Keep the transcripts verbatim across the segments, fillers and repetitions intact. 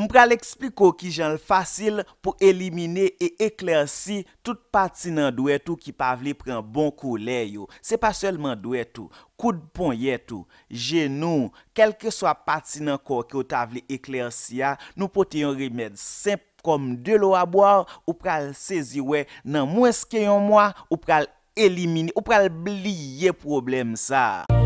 M pral eksplike w kijan l fasil pou elimine e eklèsi tout pati nan dwèt ou ki pa vle pran bon koulè yo. Se pa sèlman dwèt ou, koud ponyèt ou, jenou w, kèlkeswa pati nan kò w ke w ta vle eklèsi a, nou pote yon remèd senp kòm de l'eau à boire, ou pral sezi wè nan mwens ke yon mwa, ou pral elimine, ou pral bliye pwoblèm sa a.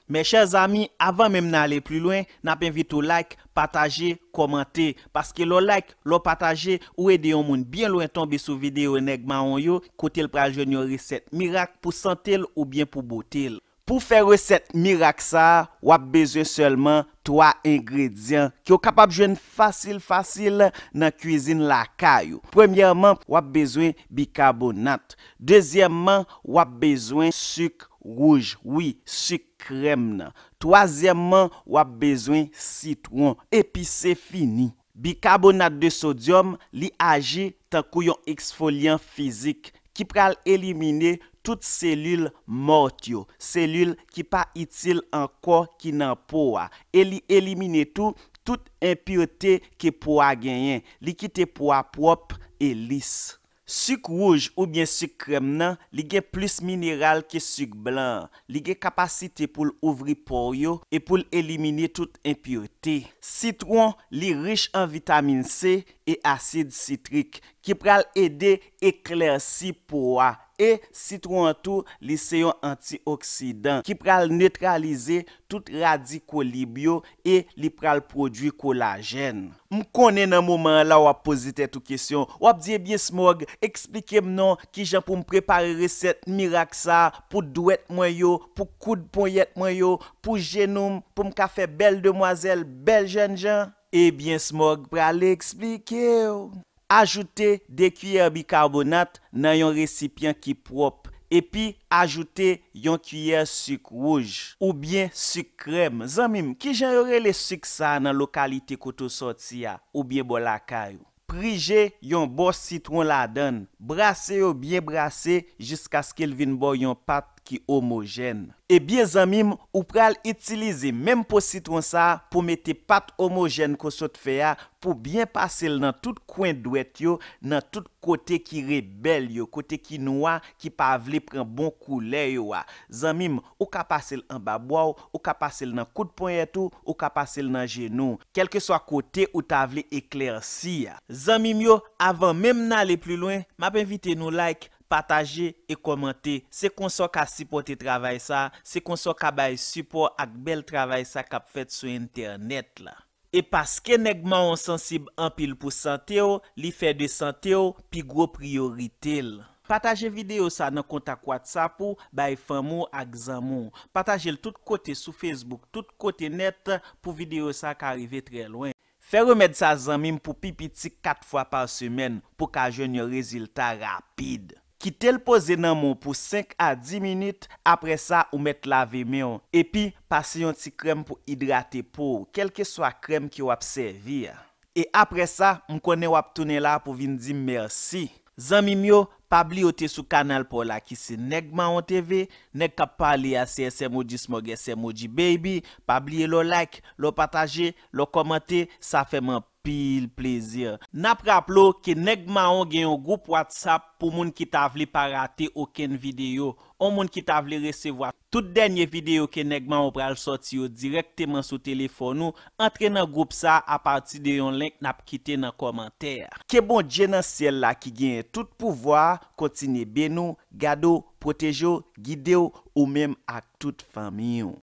Mes chers amis, avan menm n ale pli lwen, n ap envite w like, pataje, kòmante. Paske lè w like, lè w pataje, ou ede yon moun byen lwen tonbe sou videyo Nèg Mawon yo, kote l pral jwenn yon resèt mirak pou sante l oubyen pou bote l. Pou fè resèt mirak sa a, w ap bezwen sèlman twa engredyan ke w kapab jwenn fasil fasil nan kwizin lakay ou. Premyèman, w ap bezwen bikabonat. Dezyèmman, w ap bezwen sik wouj, wi, sik krèm nan. Twazyèmman, w ap bezwen sitwon. Epi se fini. Bikabonat de sodyòm, li aji tankou yon eksfolyan fizik ki pral elimine tout selil mò yo, selil ki pa itil ankò ki nan po a, e li elimine tou tout enpirte ke po a genyen, li kite po a pwòp e lis. Sik wouj oubyen sik krèm nan, li gen plis mineral ke sik blan an. Li gen kapasite pou l ouvri pò w yo e pou l elimine tout enpirte. Sitwon, li rich an vitamin C e asid sitrik, ki pral ede eklèsi po a. E sitwon an tou, li se yon antioksidan ki pral netralize tout radiko lib yo e li pral pwodui kolajèn. M konnen nan moman an la w ap poze tèt ou kesyon, w ap di, "Ebyen, Smog, eksplike m non, kijan pou m prepare resèt mirak sa a pou dwèt mwen yo, pou koud ponyèt mwen yo, pou jenou m, pou m ka fè bèl demwazèl, bèl jènjan?" Ebyen, Smog prale eksplike w. Ajoute de kiyè bikabonat nan yon resipyan ki pwòp, epi ajoute yon kiyè sik wouj oubyen sik krèm. Zanmi m, kijan yo rele sik sa a nan lokalite kote w sòti a oubyen bò lakay ou? Prije yon bò sitwon ladan l. Brase yo byen brase jiskaske l vin ba w yon pat ki omojèn. Ebyen, zanmi m, ou pral itilize menm po sitwon sa a pou mete pat omojèn ke w sot fè a pou byen pase l nan tout kwen dwèt yo, nan tout kote ki rebèl yo, kote ki nwa, ki pa vle pran bon koulè yo a. Zanmi m, ou ka pase l anba bwa w, ou ka pase l nan koud ponyèt ou, ou ka pase l nan jenou w, kèlkeswa kote ou ta vle eklèsi a. Zanmi m yo, avan menm n ale pli lwen, m ap envite nou like, pataje e kòmante. Se konsa w ka sipòte travay sa, se konsa w ka bay sipò ak bèl travay sa k ap fèt sou entènèt la. E paske Nèg Mawon sansib anpil pou sante w, li fè de sante w pi gwo priyorite l. Pataje videyo sa nan kontak WhatsApp ou, bay fanmi w ak zanmi w. Pataje l tout kote sou Facebook, tout kote nèt pou videyo sa ka rive trè lwen. Fè remèd sa, zanmi m, pou pi piti kat fwa pa semèn pou w ka jwenn yon rezilta rapid. Kite l poze nan men w pou senk a dis minit, apre sa, ou mèt lave men w. Epi, pase yon ti krèm pou idrate po w, kèlkeswa krèm ke w ap sèvi a. E apre sa, m konnen w ap tounen la pou vin di m mèsi. Zanmi m yo, pa bliye w te sou kanal pa w la ki se Nèg Mawon T V, nèg k ap pale a se S M O G Smog, S M O G Baby. Pa bliye lè w like, lè w pataje, lè w kòmante, sa fè m anpil plezi. N ap raple w ke Nèg Mawon gen yon gwoup WhatsApp pou moun ki ta vle pa rate okenn videyo. On moun ki ta vle resevwa tout dènye videyo ke Nèg Mawon pral sòti yo dirèkteman sou telefòn ou, antre nan gwoup sa a apati de yon link n ap kite nan kòmantè a. Ke Bondye nan syèl la ki genyen tout pouvwa a kontinye beni w, gade w, pwoteje w, gide w, ou menm ak tout fanmi w.